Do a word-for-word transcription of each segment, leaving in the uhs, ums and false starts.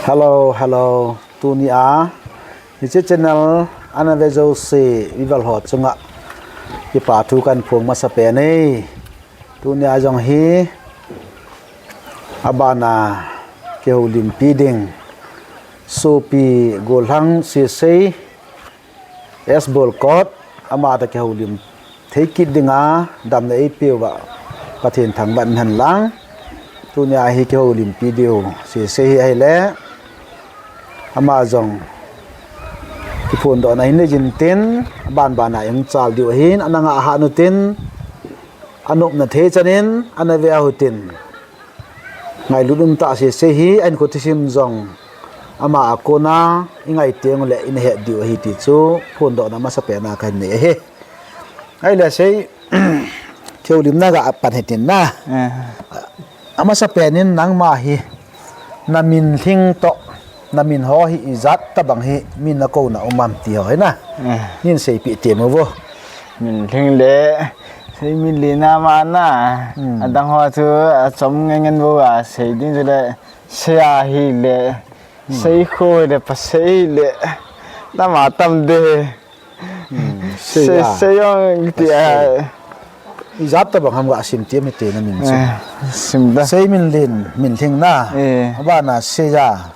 Hello, hello. Tunia hiche channel ana ve jouse viewers ho chunga kipa thu kahin phong masa pen e. Tunia jong hi abana kihoulimpi ding sopi Gollhang Sesei S Bolkot, ama toh kihoulim thei kit dinga damna eipeuva Pathen thangvah hen lang. Tunia hi kihoulimpi diu Sesei hi ahile, ama jong kiphondohna hin nei jin tin, abanbana ihung chal diu ahin, ana ngah hah nu tin, anopna thei chanin ana ve ahu tin. Ngailut umtah Sesei hi, ahinkho thusim jong ama a kona ingai teng uleh ina het diu ahi ti chu phondohna masapen a kahin nei ahi. Ahile Sei, kihoulimna ga pan hitin na. Amasapen in nangma hi, namin lhing toh, namin ho hi ijat tobang hi min nakouna um am ti ho hi na. Nin seipeh temo vo. Min lhing le, Sei min lhing na ma na. Adang ho chu achom ngen ngen bou a sei ding chu le, Sei a hile, Seikho le, Pasei le, nama tam de. Sei, Sei jong ti a. Ijat tobang ham ga sim ti mite namin chu. Sei min lhing, min lhing na. Abana Seija.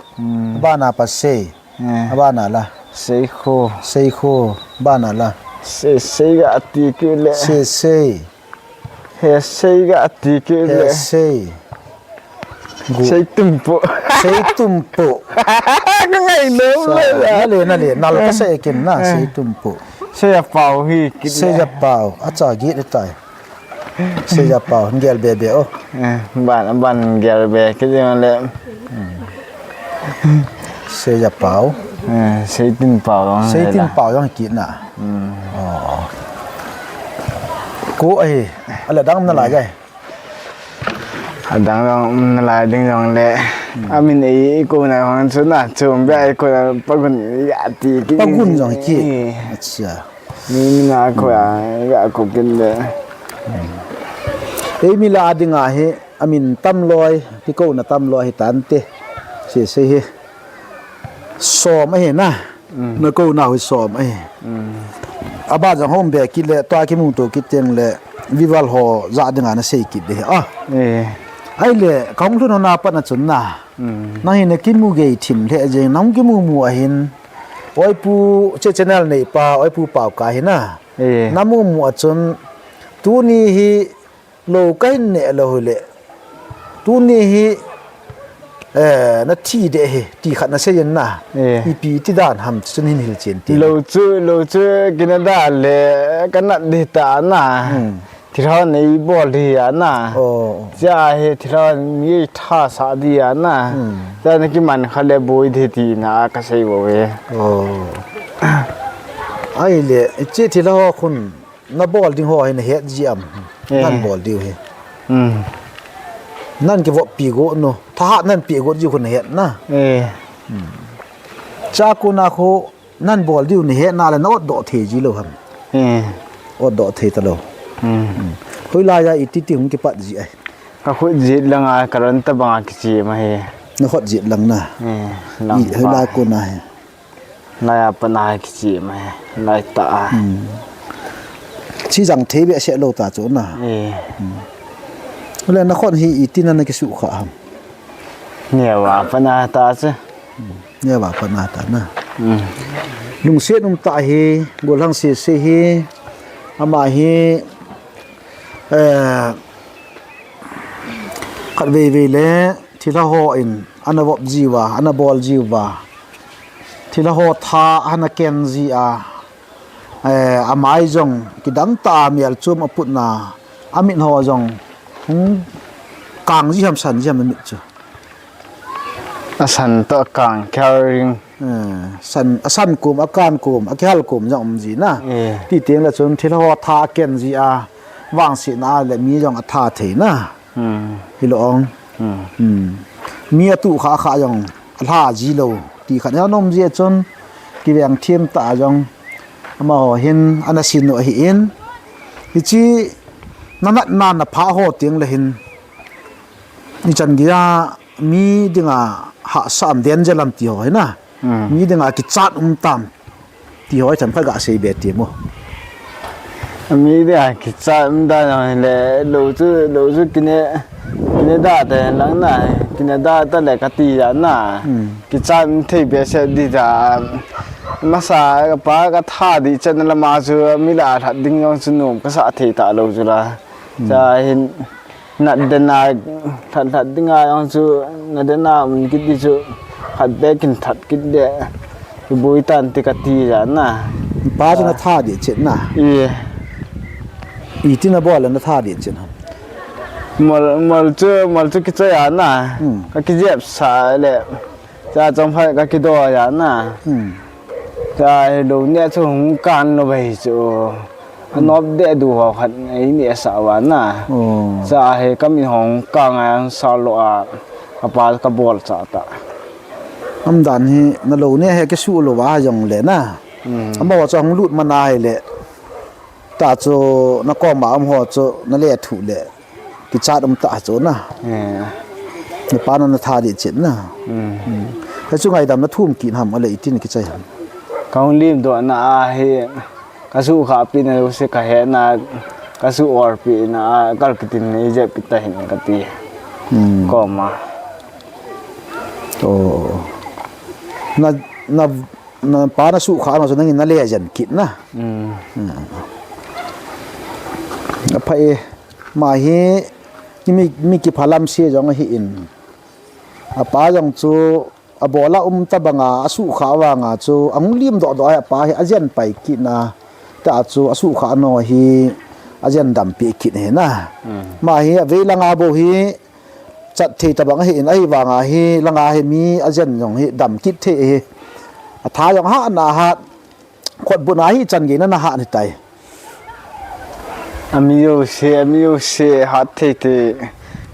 Abana Pasei. Abana la. Seikho. Seikho. Abana la. Sei, Sei ga ti kit le. Sei, Sei. He Sei ga ti kit le. He Sei. Seitumpu. Seitumpu. Ka ngainom le. Nale, nale, nal kasa e ken na, Seitumpu. Seijapau hi kit le. Seijapau. Acha git le tai. Seijapau, gel be be o. Ban, ban gel be kit le. Seijapau. Seitinpau jong. Seitinpau jong kit na. Ko ahi. Ala dang nalai gai. Adang jong um nalai ding jong le. Amin ei, eikouna hon chu na, chom bia eikouna Pagun ga ti kit. Pagun jong kit. Acha. Mi, mi na ko a, ga ko kin de. Eimi lah a dinga hi, amin tamloi, kikouna tamloi hi tante. Sesei hi. Som ahi na. Nakouna hi som ahi. Aba jong hom be kit le, tua kimuto kit teng le, viewers ho jah dinga nasei kit de. Ahile, kahung lhun hon a pat na chun na. Nang hi nakimu gei thim lheh jeng, nang kimu mu ahin. Oipu, hiche channel neipa, Oipu Paokai hi na. Namu mu a chun, tuni hi lou kahin neh lou hile. Tuni hi, eh, nathi de hi, ti khat nasei in na. Ipi ti dan ham chun hin hilchen ti. Lou chu, lou chu, kinada le, kanat de ta na. Thilha nei bol di a na. Chia hi thilha mi thasah di a na. Chia nakiman kha le boi di ti na kasei bou ve. Ahile, hiche thilha ho khun nabol ding ho hi nahet ji am. Nan bol diu hi. Nan kivoppi got nu. Thahat nan pe got ji khun nahet na. Chakuna khu Nan bol diu nahet na le na otdoh thei ji lou ham? Otdoh thei talou. Hoilai a iti ti hung kipat ji ai? Ka khut jet langa ka ron tabanga kichim ahi. Na khut jet lang na? Hoilai kona hi? Laiya pat a kichim ahi. Laitah a. Chi jang thei behseh lou ta chu na. Hoilai na khut hi iti na na kisukha ham? Neo a pat a ta chu. Neo a pat a ta na. Lungset um tah hi, Gollhang Sese hi, ama hi, eh, khatvei vei le, thilha ho in, ana vop jiuva, ana bol jiuva. Thilha ho tha, ana ken ji a, eh, amai jong, kidang tah a mial chum aputna, amit ho jong, hung kang ji ham san ji ham amit chu. Asan toh akang kihal ring. Eh, san, asan kum, akan kum, akihal kum jong um ji na. Ti teng le chun thilha ho tha aken ji a, vangsetna a le mi jong atha thei na. Hilou ong. Mi atuh kha kha jong alha ji lou. Ti khat jong um ji a chun Veng thim ta jong amaho hin ana sin u ahi in. Hichi na natna na pha ho ting le hin. Ichan geiya mi dinga hahsa am den jel am ti ho hi na. Hmm. Mi dinga kichat um tam ti ho hi themkhat ga sei be ti mo. Mi dinga kichat um dan ho hi le lo chu, lo chu kine, kine da ta lang na, kine da ta le kati ja na. Hmm. Kichat um thei be se di da. Masa ka pa ka tha di chen la ma chu mi la that ding jong chu nom ka sa thei ta lo chu la. Hmm. Cha hin Nat den a, lhat lhat dinga jong chu, nat den a um kit di chu, khat be kin that kit de. Kiboi tan ti kati ja na. Pa chu na tha di chet na. I. Iti na bol na tha di chet na. Mol, mol chu, mol chu kichoi a na. Hmm. Ka kijep sa le. Cha chom phai ka kido ja na. Hmm. Cha hi lo ne chu hung kan lo bai chu. Anop de du ho khat ei ni sa wa na. Oh. Cha hi ka mi hung kan a sa lo a. Ka pa ka bol cha ta. Am dan hi na lo ne he ke su lo wa jong le na. Hmm. Am ba wa cha hung lut ma na he le. Ta chu na koma um ho chu na le thu le. Kichat um ta chu na. Eh. Na pa na na tha di chet na. Hmm. Hmm. He chu ngaidam na thum kit ham a le itin kichai ham. Ka hung lim do na a hi ka su kha pi na se ka he na ka su or pi na a kal kitin ni jep kita hin kati. Hmm. Koma. Oh. Na, na Na pa na su kha na chu nangin na le jen kit na. Hmm. Hmm. Apha e, ma hi, mi, mi kiphalam se jong ahi in. Apa jong chu, abola um ta banga, asu kha vanga chu, ahung lim doh doh a apa hi, ajen pai kit na. Ta chu, asu kha no hi, ajen dampi kit he na. Hmm. Ma hi, avei langa bou hi, Chat thei tabang ahi in, ahivanga hi, langa hi mi ajen jong hi, dam kit thei hi. Atha jong hat na hat, khutbut na hi chan gei na na hat ni tai. Ami jo se, ami jo se, hat thei thei,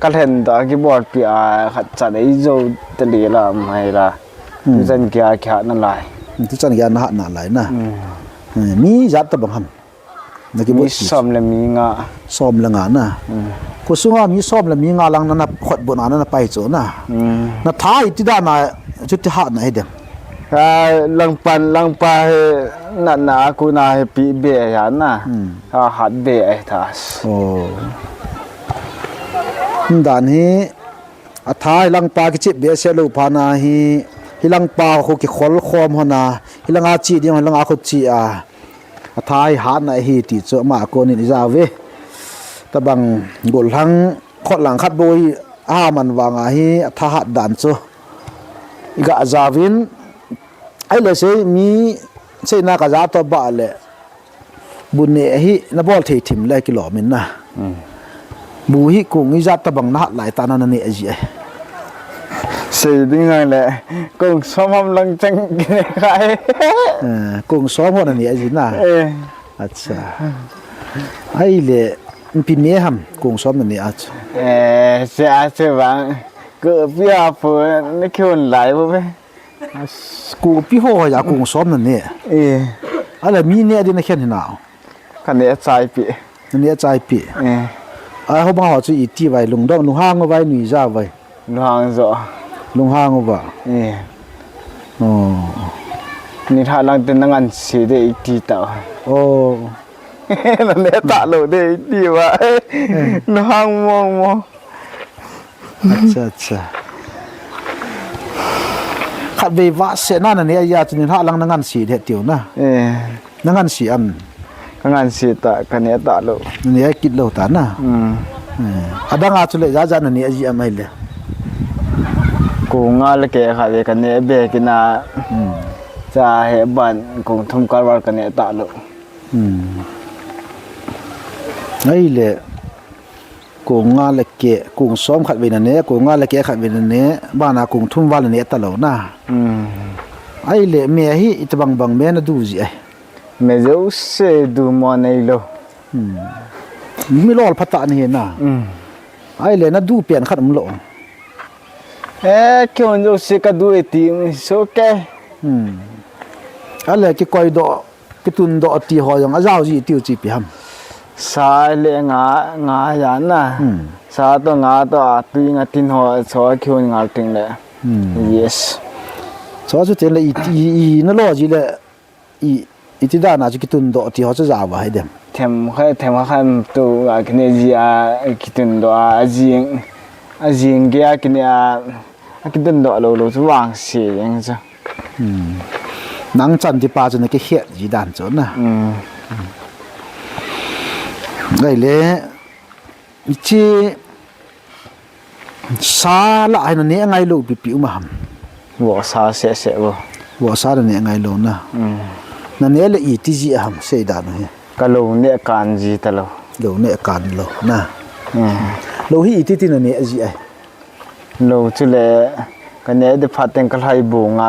ka lhen da kibol pi a, khat chan ei jo te le la, mai la. Hmm. Tu chan gei a kihat na lai. Tu chan gei a na hat na lai na. Hmm. Hmm, mi jat tabang ham. Na kibol mi pi. Som le mi nga. Som le nga na. Hmm. Khosunga mi som le mi nga lang na na khutbut na na pai chu na. Hmm. Na tha iti da na chu ti hat na hi dem. Ka langpan langpa he na na ku na he pi be ya na. Hmm. Ka hat be ai thas. Oh. Dan hi atha hi langpa kichip be se lo pha na hi, hi langpa khu kikhol khom ho na, hi langa chi ding, hi langa khu chi a. Atha hi hat na hi ti chu ama konin ija ve. Tabang golhang khotlang khat bou hi aman vanga hi atha hat dan chu. Iga ja vin. Ahile sei mi seina ka ja to ba le. Bu ne hi na bol thei thim le kilom in na. Hmm. Bu hi kong ijat tabang na hat lai ta na na ne ji ai. Sei ding ngai le, kong som ham lang chang kine kai. Eh, kong som ho na ne ji na. Eh. Acha. Ahile, pi me ham, kong som na ne a chu. Eh, se a se bang, ko pi a pu, ni kyun lai bu be. As, kopi ho ya kong som na ne. Eh. Ahile mi ne din na khen hi na. Ka ne chai pi. Ne chai pi. Eh. Ai ho ba ho chu iti vai lungdong, lunghang vai nui ja vai. Lunghang jo. Lunghang va. Eh. Oh. Ni tha lang te na ngan si de iti ta. Oh. Na ne ta lo de iti va. Eh. Lunghang mo mo. Acha, acha. Khatvei vahsetna na ne a chu ni lhah lang na ngansi de tiu na. Eh. Na ngansi am? Ka ngansi ta, ka ne ta lo. Na ne kit lo ta na. Hmm. Eh. Adang a chu le ja ja na ne ji am ai le. Ko nga le ke kha le ka ne be ki na. Hmm. Cha he ban kong thum kar var ka ne ta lo. Hmm. Ai le. Kong nga le ke, kong som khatvei na ne, kong nga le ke khatvei na ne, bana kong thum val na ne ta lo na. Hmm. Ai le me hi ita bang bang me na du ji ai. Me jo se du mo nei lo. Hmm. Mi lol pha ta ni na. Hmm. Ai le na du pen khat um lo. Eh, kyon jo se ka du e ti so ke. Hmm. Ale kikoi doh, kitun doh ti ho jong ajao ji tiu chi ipi ham. Sa le nga, nga ja na. Hmm. Sa toh nga toh a tui nga tin ho cho kihon ngal ting le. Hmm. Yes. Cho chu tin le i, i, i na lo ji le i, iti dan a chu kitun doh ti ho chu jao va hai dem. Them kha, them kha kha tu a kine ji a kitun doh a jing, a jing ge a kine a, a kitun doh lo lo chu vang si jeng chu. Hmm. Nang chan ti pa chu na kikhet ji dan chu na. Hmm. Ngai le, ichi sa la hai na ne ngai lo pipi um ham. Vohsa seh seh vo. Vohsa na ne ngai lo na. Hmm. Na ne le iti ji ham sei dan u hi. Ka lo ne kan ji ta lo. Lo ne kan lo na. Hmm. Lo hi iti ti na ne ji ai. Lo chu le ka ne de phat teng ka lhai bu nga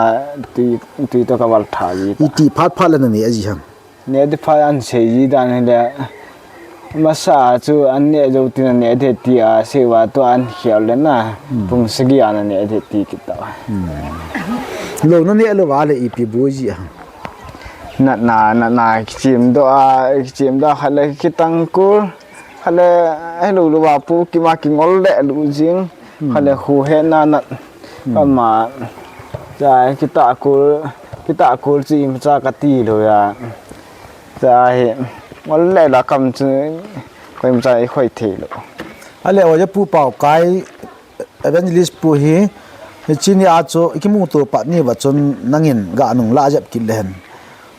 tui, tui to ka val tha ji ta. Iti phat phat le na ne ji ham. Ne de phat an sei ji dan hi le. Masa chu an ne jo tin an ne de ti a sei va to an khial le na. Hmm. Pung sagi an ne de ti kita. Hmm. Lo na ne lo va le ipi bu ji ham. Na, na, na, na, kichim doh a, kichim doh a, khat le kitang kul, khat le, eh, lu, lu, va pu, kima, kingol le, lu, jing, hmm, khat le, khu, he, na, na, hmm, kama, cha, kita kul, kita kul, chi, im, cha, kati, lu, ya, cha, he, ngol le, la, kam, chu, koi, im, cha, i, khoi, thei, lu. Ale, oja pu pau kai, Evangelist pu hi, chini a chu, ikimuto pat ni va chun nangin ga nung la jep kit le hen.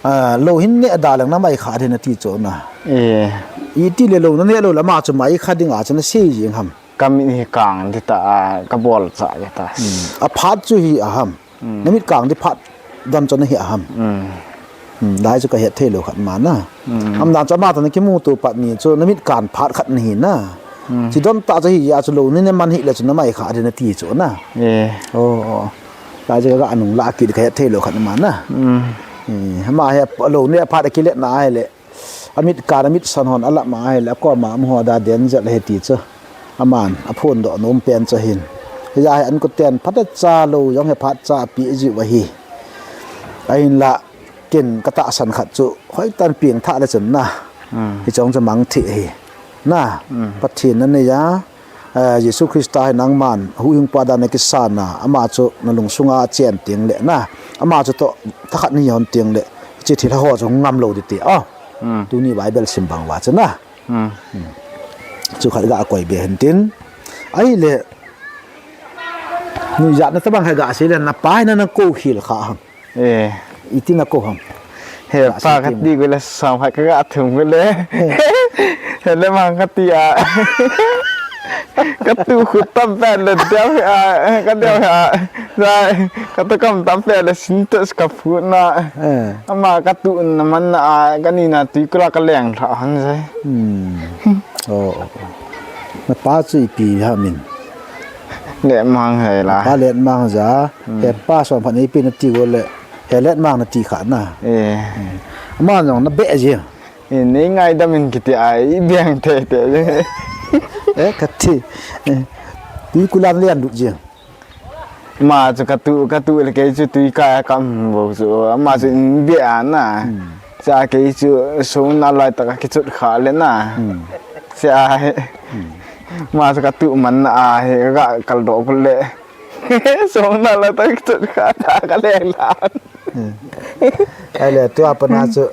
Ah, lo hin ne da lang na mai kha din ati chu na. Eh. Iti le lo na ne lo la ma chu mai kha ding a chu na sei jing ham. Ka mit hi kang di ta, a, ka bol cha di ta. Hmm. A phat chu hi a ham. Hmm. Na mit kang di phat dan chu na hi a ham. Hmm. Hmm, lai chu ka het thei lo khat ma na. Hmm. Am dan chu ama ta na kimuto pat ni chu na mit kan phat khat na hi na. Hmm. Chi don ta chu hi ya chu lo ni ne man hi le chu na mai kha din ati chu na. Eh. Oh, oh. Lai chu ka ga nung la kit ka het thei lo khat ma na. Hmm. Eh, ama he lo ne phat a kilet na ai le. A mit kan a mit san hon a la ma ai le a ko ma am ho da den jel he ti chu. Aman a phun doh nom pen chu hin. Hi ya he an ko ten phat a cha lo jong he phat cha pi ji va hi. A hin la Ken ka tahsan khat chu, hoitan pieng tha le chun na. Hmm. Hichong chu mang thei hi. Na, hmm, Pathen na nei a, eh, Jesu Christa hi nangman, huhhingpu a dan a kisan a, ama chu na lungsunga a chen teng le na. Ama chu toh, thakhat ni hon teng le, hiche thil ho chu ngam lo di ti. Oh, hmm, tuni Bible sim bang uva chu na. Hmm. Hmm. Chu khat ga koi be hen tin. Ahile, nuijat na tabang khat ga sei le, na pa hi na na kou khel kha ham. Eh. Iti na kou ham. He, pa kati gu le sam khat ka ga thum gu le. Eh. He le mang kati a. Ka tu khu tam pen le deu a, ka deu a. Sai, ka tu kam tam pen le sin tu ka phu na. Eh. Ama ka tu na man na a, ka ni na tu kula ka leng tha han sai. Hmm. Oh, oh, oh. Na pa chu ipi ham in. Letmang hai la. Pa Letmang ja. Hmm. He pa som phan ipi na ti gu le. He Letmang na ti kha na. Eh. Hmm. Ama jong na be ji. Eh, nei ngaidam in kiti a, i beng thei thei. Eh, kati. Eh. Tui kulan lian lut ji. Ama chu ka tu, ka tu le kei chu tui ka kam bo chu. Ama chu in bia na. Hmm. Cha kei chu sung na lai ta ka kichut kha le na. Hmm. Cha he. Hmm. Ama chu ka tu man na a he ka kal do ku le. Sung na lai ta kichut kha ta ka le la. Hmm. Ahile, tua pat na chu,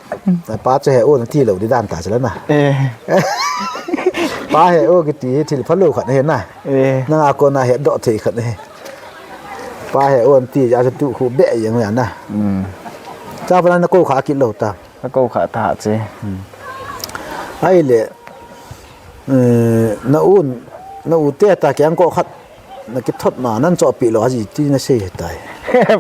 pa chu he u na ti lo di dan ta chu la na. Eh. Pa he u kiti hi thil phalou khat he na. Eh. Nanga kona he doh thei khat he. Pa he u na ti a chu tu khu be jeng ya na. Hmm. Tua pat na na kou kha kit lou ta. Na kou kha ta che. Hmm. Ahile, eh, na u, na u te ta kiang ko khat na kithot ma nan chohpeh lou a ji ti na sei tai.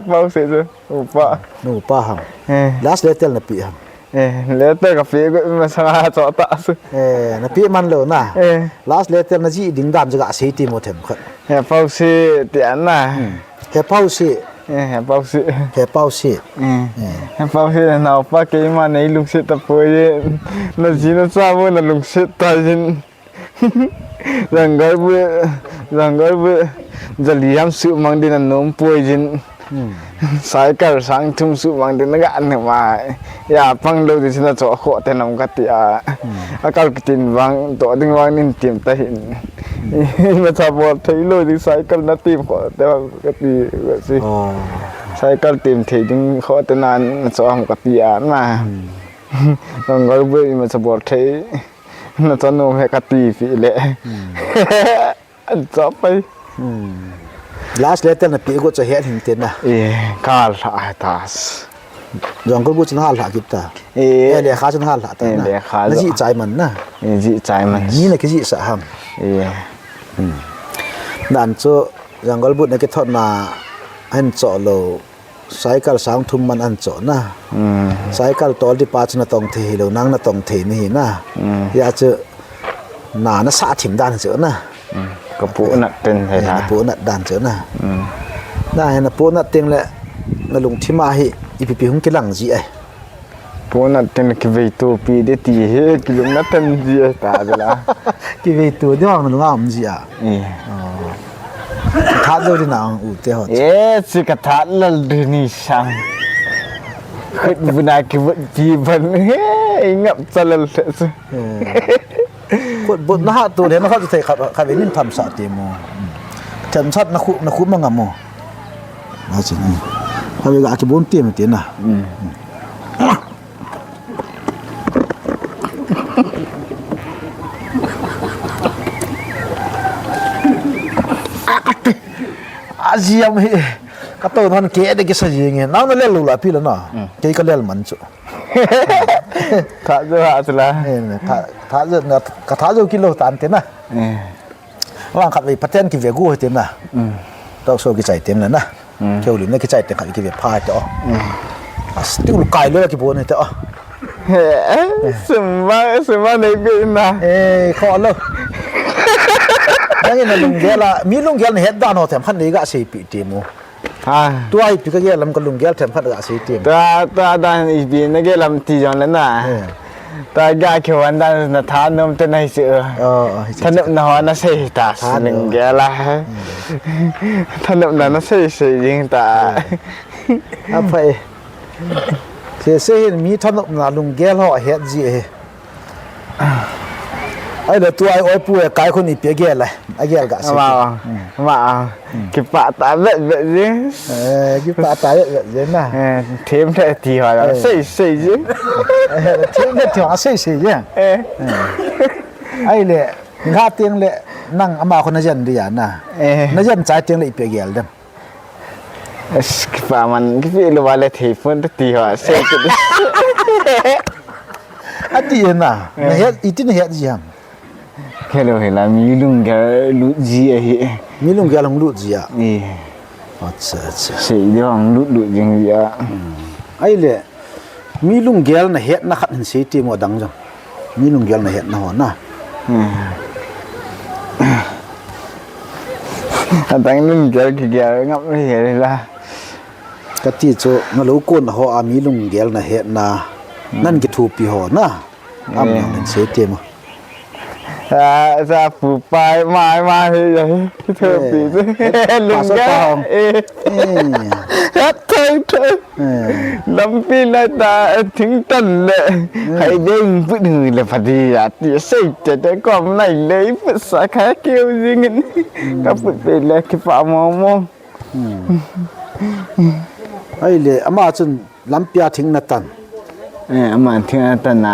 Pau se chu. Upa. Nu pa ham. Eh. Last letter na pe ham. Eh, letter ka pe gu masanga cho ta su. Eh, na pe man lou na. Eh. Last letter na ji ding dan ja ga sei ti mo them khat. Eh, pau si ti an na. Hmm. He pau si. Eh, he pau si. He pau si. Eh. Eh. He pau si na upa keima nei lungset ta poi. Na ji na cha mo na lungset ta jin. Jangai bu, jangai bu, jali ham su mang din an nom poi jin. Hmm. Cycle sang thum suh bang ding naga ne ma. Ya pang lou ding chun nachoh khoh te nam kati a. Hmm. Akal kitin bang toh ding bang nin tim ta hin. Hmm. Ima cha bol thei lou ding cycle na tim khoh te bang kati si. Oh. Cycle tim thei ding khoh te nan nachoh ham kati a na. Hmm. Nang gal bu ima cha bol thei. Nachoh nom he kati pi le. Hmm. An cha pai. Hmm. Last letter na pi go cha he hin te na. E, kal ha tas. Jong ko bu chin hal ha kit ta. E. E, le kha chin hal ha ta na. Le kha na ji chai man na. E, ji chai man. Ni na ki ji sa ham. E. Hmm. Dan chu jong ko bu na ki thot na han cho lo. Cycle sang thum man an choh na. Hmm. Cycle tol di pa chu na tong thei hilou, nang na tong thei ni hi na. Hmm. Ya chu na na sa thim dan chu na. Hmm. Ka pu nat ten he na. Na pu nat dan chu na. Hmm. Na he na pu nat teng le na lungthim a hi ipi pi hung kilang ji ai. Pu nat ten le kivei tu pi de ti he kilung nat ten ji ai ta de la. Kivei tu de wang lung a um ji a. E. Oh. Ka that lou ding na ang u te ho. E, chu ka that lal ding ni sang. Khut bu na ki bu ti ban. He, ngap cha lal te chu. E. Khut bu na ha tu le na kha chu thei kha, kha ve nin tham sa ti mo. Tham sat na khu, na khu ma ngam mo. Na chi ni. Kha ve ga ki bun ti mo ti na. Mm. Ajiam hi. Ka to non ke de kisa jing. Nang na lel lou la pi la na. Hmm. Kei ka lel man chu. Tha jo ha chu la. Eh, tha, tha jo na, ka tha jo kilo tan te na. Eh. Lang khat vei Pathen kive gu he te na. Hmm. Tau so kichai tem na na. Hmm. Keu lim na kichai te khat kive pha te o. Hmm. As tu kai lo ki bon te o. He, eh, sumba, sumba nei pe na. Eh, kho lo. Nang in na lunggel a, mi lunggel na het dan ho them khat nei ga sei pi ti mo. Ha. Tua ipi ka gel lam ka lunggel them khat ga sei ti mo. Tua, tua dan ipi na gel lam ti jong le na. Eh. Tua ga keu an dan na thanom te na hi chu. Oh, oh, hi chu. Thanom na ho na sei ta. Thanom. Lunggel a. Hmm. Thanom na na sei sei jing ta. Hmm. A phai. Sese hin mi thanopna lunggel ho ahet ji ahi. Ahile tua i oipu e kai khun ipi agel e. Agel ga se. Ama, ama, kipah tah vet vet jing. Eh, kipah tah vet vet jing na. Eh, them the ti ho la. Eh. Sei sei jing. Eh, them the ti ho sei sei jing. Eh. Eh. Ahile, nga teng le nang ama khun najen dia na. Eh. Najen chai teng le ipi agel dem. As, kipa man, kipi lo wale thei pon ta ti ho, sei ti. Ati na, eh, na het, iti na het ji ham. Hello, hela, mi lunggel lut ji ahi. Mi lunggel hung lut ji a. Eh. Acha, acha. Sei di hung lut lut jing ji a. Hmm. Ahile, mi lunggel na hetna khat hin sei ti mo dang jong. Mi lunggel na hetna ho na. Hmm. Adang lunggel kigel ngap le he la. Kati chu na lo kon ho a mi lunggel na hetna. Hmm. Nan kithopi ho na. Am, eh, nang hin sei ti mo. A, sa pu pai mai mai hi ya. Kithopi. Eh. Lunggel. Pa so pa hong. Eh. Eh. Hat thai thai. Eh. Lampi lai ta, eh, thing tan le. Hmm. Khai ding put hu le pha di ya. Ti sei te te kom nai le put sa kha keu jing in. Hmm. Ka put pe le kipa mo mo. Hmm. Ahile, ama chun lampi a thing na tan. Eh, ama thing a tan na.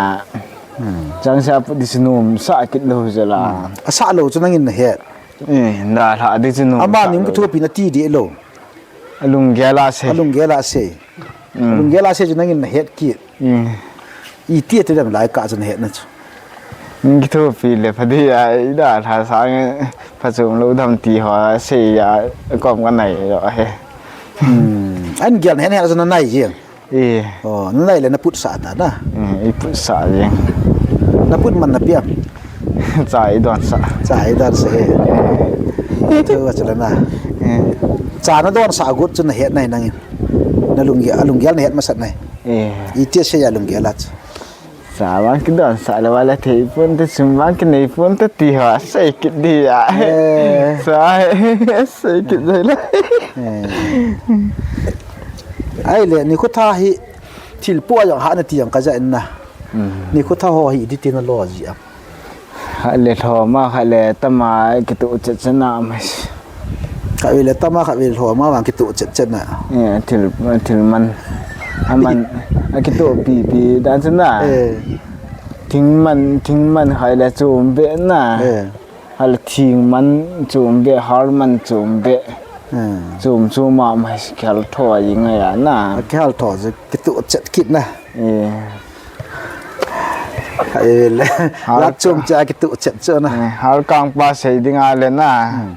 Hmm. Chang sa put di sinu sa kit lo je la. Hmm. Asa lo chu nang in na het. Eh, na la di sinu. Ama ning kithopi na ti di lo. Alunggel a sei. Alunggel a sei. Mm. Alunggel a sei chu nang in na het kit. Mm. Iti ati dem lai ka chu na het na chu. Ning kithopi le pha di a, i da tha sang phachom lou dam ti ho sei a kom ka nai lo he. Mm. An gel na het na chu na nai jeng. Eh. Oh, na nai le na put sa ta na. Eh, i put sa jeng. Na put man na piam. Cha i don sa. Cha i don sa he. Eh. Thua chu la na. Eh. Cha na don sa gut chu na het nai nang in. Na lunggel, alunggel na het masat nai. Eh. Iti sei alunggel a chu. Sa vang kidon sa le vale thei pon te, sum vang kinei pon te ti ho sei kit di a. Eh. Sa sei kit dai la. Eh. Ahile nikho tha hi thil po a jong ha nati jong kaja in na. Hmm. Nikho tha ho hi iti tina lo ji am? Khat le lhoma, khat le tama kitoh chet chet na mai. Khat vei le tama, khat vei le lhoma vang kitoh chet chet na. Eh, thil, thil man. Aman, akitoh pipi dan chet na. Eh. Thing man, thing man khat le chom be na. Eh. Khat le thing man chom be, har man chom be. Eh. Chom chom a mai khel tho a jing a na. Khel tho je kitoh chet kit na. Eh. Ahile, har lat chom cha kitoh chet chu na. Eh, har kang pa sei ding a le na. Hmm.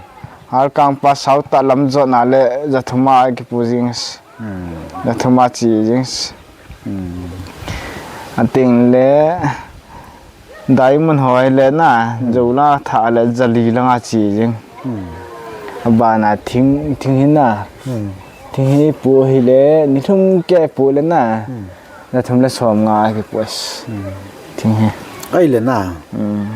Har kang pa sauta lam jot na le jathum a kipu jing. Hmm. Jathum a chi jing. Hmm. Ating le diamond ho le na, hmm, jola tha le jali lang a chi jing. Hmm. Abana thing, thing hi na. Hmm. Thing hi po hi le, ni thum ke po le na. Hmm. Jathum le som nga kipu. Hmm. Thing hi. Ahile na. Hmm.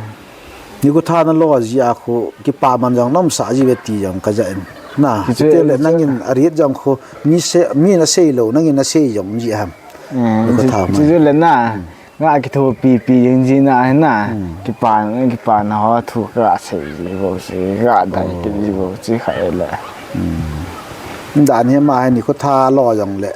Nikho tha na lo ji a khu, kipa man jong nom sa ji ve ti jong kaja in. Na, kiti le nangin arit jong khu, mi se, mi na sei lo, nangin na sei jong ji ham. Hmm. Nikho tha man. Kiti le na. Hmm. Nga kithopi pi jing ji na hi na. Hmm. Kipa, kipa na ho thu ka sei ji vo si, ka dai kit ji vo si kha le. Hmm. Dan hi ma hi nikho tha lo jong le.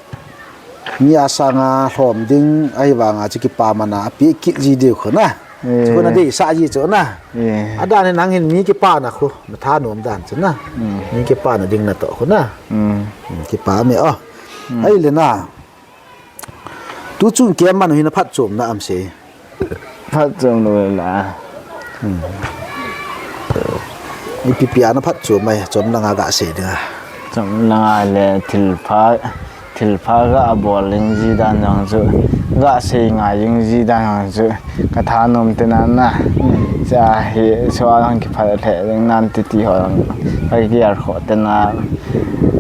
Mi a sanga lhom ding, ahivanga chu kipa mana, api kit ji diu khu na. Eh. Chu khu na dei sa ji chu na. Eh. Adan hi nang hin mi kipa na khu, na thanom dan chu na. Hmm. Mi kipa na ding na toh khu na. Hmm. Hmm, kipa me o. Hmm. Ahile na. Tu chung kem man hi na phatchom na am se. Phatchom lou la. Hmm. Ipi pi a na phatchom mai, chom langa ga sei ding a. Chom langa le thil pha, thil pha ga bol ling ji dan jong chu, ga sei ngai jing ji dan jong chu, ka thanom te na na. Hmm. Cha hi, so a hung kiphat le ding nan ti ti ho jong, ka kiar kho te na.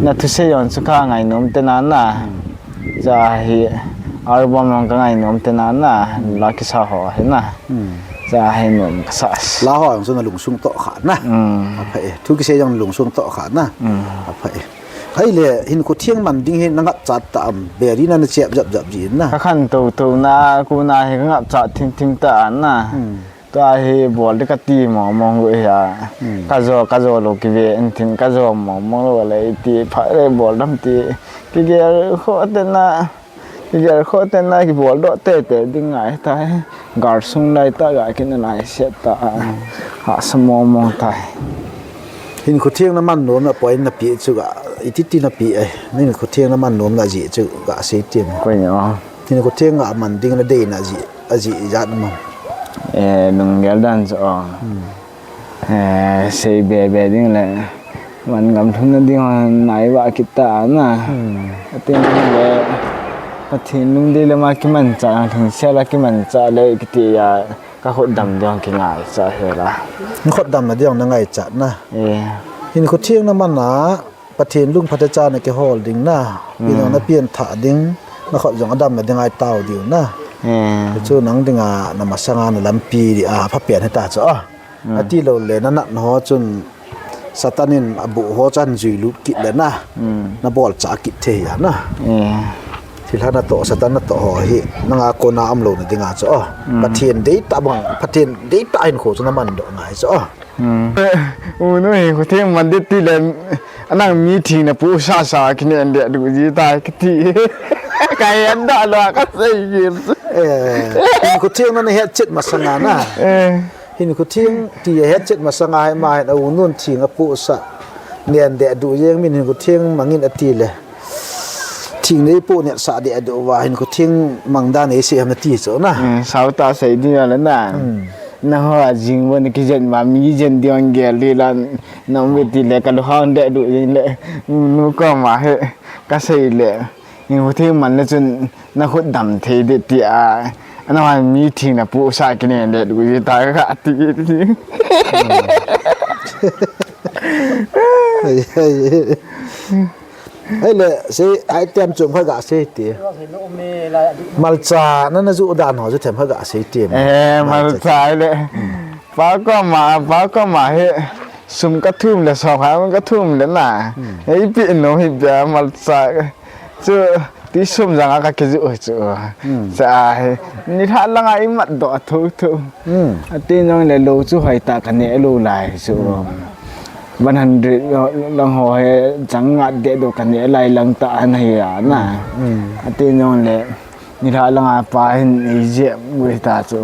Na thusei jong chu ka ngainom te na na. Hmm. Cha hi album jong ka ngainom te na na, la kisa ho hi na. Hmm. Cha hi nom ka sa. La ho jong chu na lungsung toh kha na. Hmm. Apha e. Thu kisei jong lungsung toh kha na. Hmm. Apha e. Ahile hinkho theng man ding hi na ngap chat ta am. Beri na na chep jap jap ji na. Ka khantou tou na, ku na hi ka ngap chat thing thing ta na. Hmm. Tua hi bol ding kati mong mong gu hi a. Hmm. Ka jo, ka jo lou kive in tin ka jo mong mong lou le ti pha le bol dam ti. Kigel kho te na, kigel kho te na kibol doh te te ding ngai tai. Gar sung lai ta ga kin nai set ta. Hmm. Ha sa mong mong tai. Hinkho theng na man nom na point na pi chu ga, iti ti na pi ai. Hinkho theng na man nom na ji chu ga sei ti mo. Koi ni o. Hinkho theng a man ding na dei na ji, a ji jat mo. Eh, lunggel dan chu o. Hmm. Eh, sei be be ding le. Man gam thum na ding ho nai va kit ta na. Hmm. Atin le. Pathen lungdei le ma kimancha, lungsial a kimancha le kiti a ka khut dam ding kingai cha he la. Khut dam na ding na ngai cha na. Eh. Hinkho theng na man na. Pathen lungphat a chan a kihol ding na, hmm, pi nong na pian tha ding, na khut jong adam na ding ai tao diu na. Hmm. Chu nang ding a na masanga na lampi di a pha pian heta chu a. Hmm. Ati lou le na nat na ho chun Satan in a bu ho chan jui lut kit le na. Hmm. Na bol cha kit thei a na. Hmm. Thil ha na to Satan na to ho hi nang a kona am lou na ding a chu a. Hmm. Pathen dei ta bang, Pathen dei ta hinkho chu na man doh ngai chu a. Hmm. U nu hi khu theng man det ti le, anang mi thing na pu sa sa kinen le du ji tai kiti. Ka en da lo ka sei ji. Eh, hin khu theng na het chet masanga na. Eh. Hin khu theng ti het chet masanga hai ma hen u nun thing a pu sa. Nen de du jeng min hin khu theng mangin ati le. Thing nei pu net sa de du va hin khu theng mang da nei se ham na ti so na. Hmm, sau ta sei di le na. Hmm. Na ho a jing bo ni kijen ma mi jen di ong gel di lan na um ti le ka lu hang de du jing le. Nu ko ma he ka sei le. Ni hu thing man le chun na khut dam thei de ti a. Ana wa mi thing na pu sa kinen le du ji ta ka ti. Ai, ai. Ahile, sei item chom khat gasei te. Malcha nana ju dan ho chu themkhat gasei te. Eh, malcha le. Pa koma, pa koma hi sum kathum le, som khat kathum le na. Hmm. Ei pi no hi bia malcha. Chu, ti sum janga kakiju chu. Hmm. Cha hi. Nilhah langa imat doh thotho. Hmm. Ati nong le lou chu hoitah kaneh lou lai chu. Hmm. One hundred lang ho hi chang ngat deh doh kaneh lai lang tah ana hi a na. Hmm. Ati nong le nilhah langa pa hin eijep gu hita chu.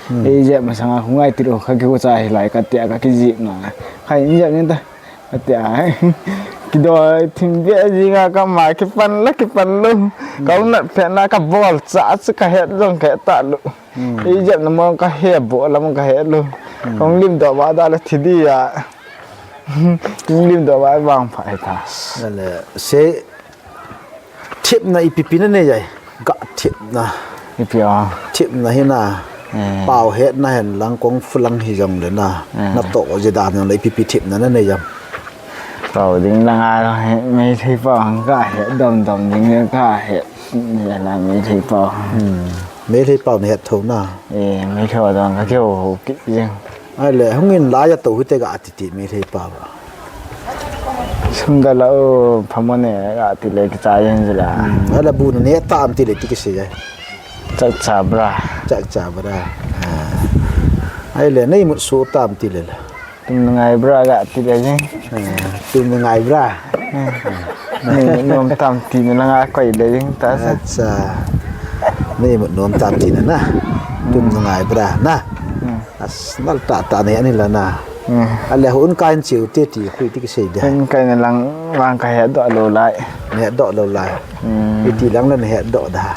Hmm. Eijep masanga khungai tiro kha kigo cha hilai katia kakijep na. Khai injep ni ta. Atia, kidoi thim ve jinga kama kipan la kipan lou. Kaunat phet na kabol cha chu kahet jong kahet talou. Hmm. Eijep na mong kahe bol la mong kahe lou. Hmm. Kong lim doh ba da la thi dia. Kong lim doh ba vang pha hita. Nale, se Thepna ipi pi nanei ai? Ga thepna. Ipi a? Thepna hi na. Eh. Pau hetna hen lang kung fu lang hi jong le na. Eh. Natoh ji dan jong le ipi pi thepna nanei jam? Pau ding lang a he, Meitei pau hang kahe, dom dom ding le kahe. Ni la Meitei pau. Hmm. Meitei pau nahet tho na. Eh, Meitei pau dong kakihou hou kit jing. Ahile, hung in lai a tou hite ga ati ti Meitei pau a. Sum da la o, phamone ga ati le kicha yen jila. Hmm, ahile bu naneh tam ti le ti kisei jai. Chak cha bra. Chak cha bra. Ah. Ahile, nei mut su tam ti le la. Tum ngai bra ga ati le jing. Ah, tum ngai bra. Hmm. Nei mut nom tam ti na la nga koi le jing ta sa. Acha. Nei mut nom tam ti na na. Tum ngai bra na. Hmm. As nal ta ta ne ani la na. Hmm. Ale hun kain chiu te ti khui ti kisei de. Hun kain lang lang kahe doh lou lai. Nahe doh lou lai. Hmm. Iti lang la nahe doh da.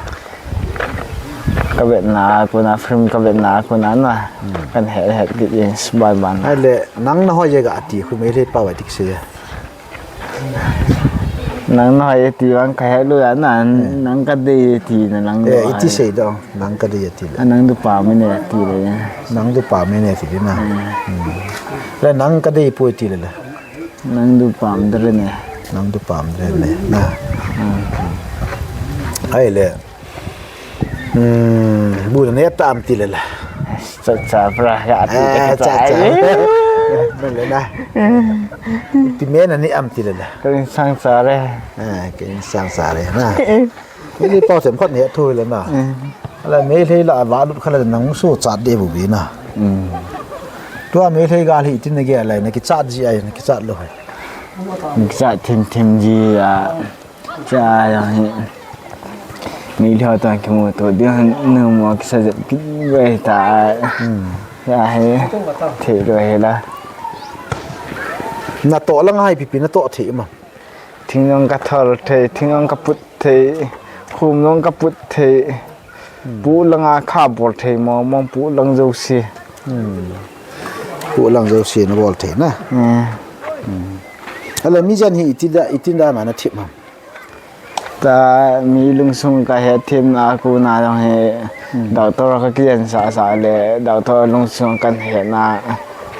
Kavetna kona film kavetna kona na. Hmm. Kan he he kit yen sbai ban. Ale nang nahoi je ga ti khui Meitei pau a ti kisei. Nang nahoi e ti vang kahe lou a na, nang kadei e ti na nang nahoi. Eh, iti sei doh, nang kadei e ti le. A nang du pam e ne ti le. Nang du pam e ne ti le na. Hmm. Hmm. Le nang kadei poi ti le le. Nang du pam de le ne. Nang du pam de le ne. Na. Hmm. Ahile. Hmm, bu naneh tam ti le la. Cha cha bra ga ti le cha cha. Bra le na. Ti me naneh am ti le la. Ka insang cha re. Ah, ka insang cha re na. Meitei pau themkhat nahe tho le na. Hmm. Ala Meitei la va lut khala nang su chat de bu bi na. Hmm. Tua Meitei ga hi tin nage lai nakichat ji ai nakichat lou hai. Nakichat thim thim ji a. Cha jong hi. Mi lhou toh kimu to ding nu mo kisa jep kit ve ta. Hmm. Cha hi. Thei lou hi la. Natoh lang a ipi pi natoh thei ma? Thing jong kathol thei, thing jong kaput thei, khum jong kaput thei. Hmm. Pu langa kha bol thei mo, mong pu lang jouse. Hmm. Pu lang jouse nabol thei na. Hmm. Hmm. Ahile mi jen hi iti da, iti da na nathep ham? Ta mi lungsung kahet themna kona jong hi, hmm, doctor kakijen sah sah le, doctor lungsung kahet na,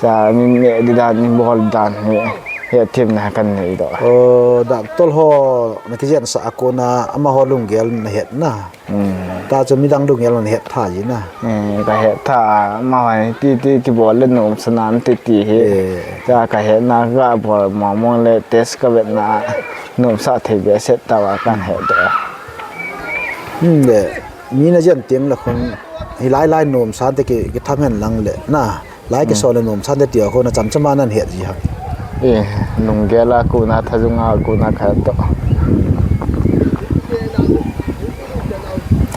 ta mi neh di dan, mi bol dan hi, het themna kanei doh. Oh, doctor ho nakijen sah a kona, amaho lunggel nahet na. Hmm. Ta chu midang lunggel nahet tha ji na. Hmm, kahet tha, amaho hi ti ti kibol le nomsa nante ti hi. Eh. Ta kahetna kabol mong mong le test kavetna nomsa thei behseh tauva kahet doh. Hmm, le, mi najen teng le khun, hilai lai nomsa te ki, kitham hen lang le, na. Lai kisol le nomsa te ti a kona cham cham a nahet ji ham? Eh, lunggel a kona, thajung a kona kahet doh.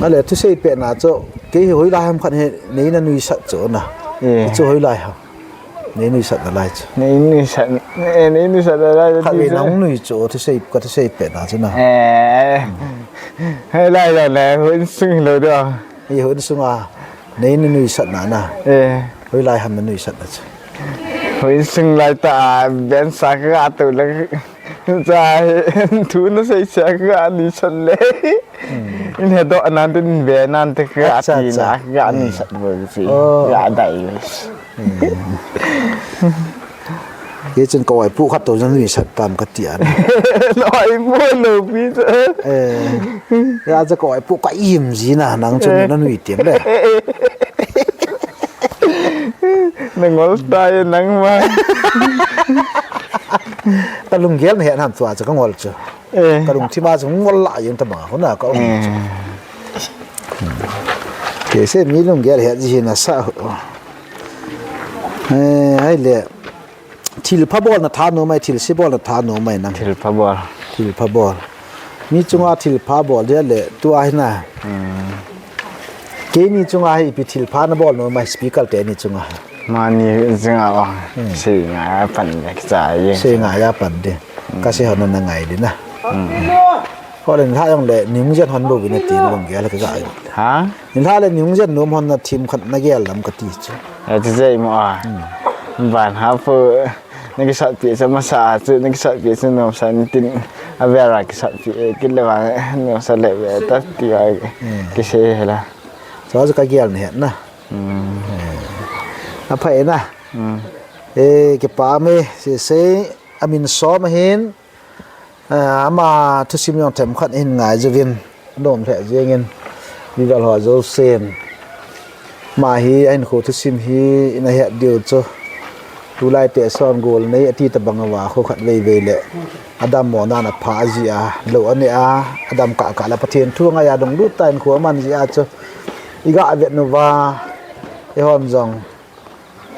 Ahile, thusei pehna chu, kei hi hoilai ham khat hi nei nanuisat chu na. Eh. Chu hoilai ham? Nei nuisat nalai chu. Nei nuisat, eh, nei nuisat nalai chu. Khatvei nahung nui chu, thusei, kathusei pehna chu na. Eh. Hoilai lou le, houin sung lou doh. Ei, houin sunga nei nanuisat na na. Eh. Hoilai ham nanuisat na chu? Houin sung lai tah a, ben sa kaga tou le. Cha hi, thu nasei cha kaga nuisat le. Hmm. In hedoh nante, in ve nante kaga ti na kaga nuisat bou si. Oh. Kaga dai. Hmm. Hichun ka oipu khat to jong nui sat tam ka ti a. Oipu lo pi chu. Eh. Ya cha ka oipu ka im ji na nang chun na nui tiam le. Na ngol tai nang ma. Ka lunggel na he nam tua cha ka ngol chu. Eh. Ka lungthim a chu ngol la jeng ta bang hona ka um chu. Kei se mi lunggel he ji na sa. Eh, ai le. Thil pha bol na tha nom ai, thil se bol na tha nom ai nang. Thil pha bol. Thil pha bol. Mi chunga thil pha bol dia le tua hi na. Keini chunga hi ipi thil pha na bol nom ai speaker te ni chunga. Mani chunga o. Sei ngai a pan de kicha ye. Sei ngai a pan de. Ka sei hon na ngai de na. Hole nilhah jong le nihung jen hon bou vin ati na bang gel ka ga. Ha? Nilhah le nihung jen nom hon na thim khat na gel lam ka ti chu. Ati jei mo a. Ban ha pu na kisat pi chu masa a chu na kisat pi chu nom sa ni tin a vera kisat pi kit le va nom sa le ve ta ti va ki sei hela. Chu chu ka gel na het na. A pha e na. E kipa me sei sei a min som hin. Ah, ama thusim jong themkhat hin ngai jouvin, nom lheh jengin, vival ho jousen. Ama hi, ahinkho thusim hi, ina het diu chu. Tulai te son gol nei, ati tabang a va, kho khat vei vei le. Adam mo nan apha ji a, lo ane a, adam kah kah la Pathen thu ngai a dong lut ta hinkho aman ji a chu. Iga vet nu va, ihon jong.